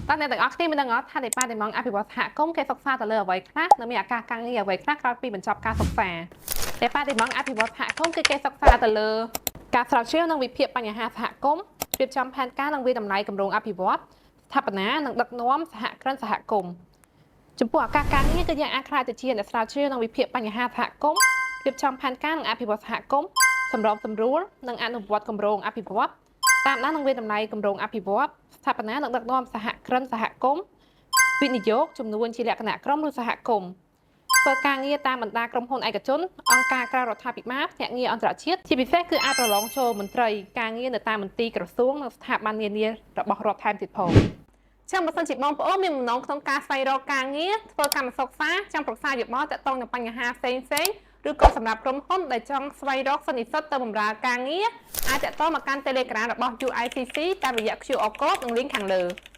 តើអ្នកទាំងអស់គ្នាមានដឹងអត់ថា Department អភិវឌ្ឍសហគមន៍គេសិក្សាទៅលើអ្វីខ្លះនិងមានឱកាសការងារអ្វីខ្លះក្រោយពីបញ្ចប់ការសិក្សា Department អភិវឌ្ឍសហគមន៍គឺគេសិក្សាទៅលើការស្រាវជ្រាវនិងវិភាគបញ្ហាសហគមន៍រៀបចំផែនការនិងវាយតម្លៃគម្រោងអភិវឌ្ឍស្ថាបនានិងដឹកនាំសហគ្រិនសហគមន៍ចំពោះឱកាសការងារគឺយើងអាចក្លាយទៅជាអ្នកស្រាវជ្រាវនិងវិភាគបញ្ហាសហគមន៍រៀបចំផែនការនិងអភិវឌ្ឍសហគមន៍សម្របសម្រួលនិងអនុវត្តគម្រោងអភិវឌ្ឍតាមដាននិងវាយតម្លៃគម្រោងអភិវឌ្ឍស្ថាបនានិងដឹកនាំសហគ្រិនសហគមន៍វិនិយោគចំនួនជាលក្ខណៈក្រុមឬសហគមន៍ធ្វើការងារតាមបណ្ដាក្រុមហ៊ុនឯកជនអង្គការក្រៅរដ្ឋាភិបាលភ្នាក់ងារអន្តរជាតិជាពិសេសគឺអាចប្រឡងចូលមន្ត្រីការងារនៅតាមមន្ទីរក្រសួងនិងស្ថាប័ននានារបស់រដ្ឋថែមទៀតផងចឹងបើសិនជាបងប្អូនមានបំណងក្នុងការស្វែងរកការងារធ្វើកម្មសិក្សាចង់ប្រឹក្សាយោបល់ទាក់ទងនឹងបញ្ហាផ្សេងផ្សេងឬក៏សម្រាប់ក្រុមហ៊ុនដែលចង់ស្វែងរកសិស្សនិស្សិតទៅបម្រើការងារអាចទាក់ទងមកកាន់ Telegram របស់ UICC តាមរយៈ QR code និង link ខាងលើ។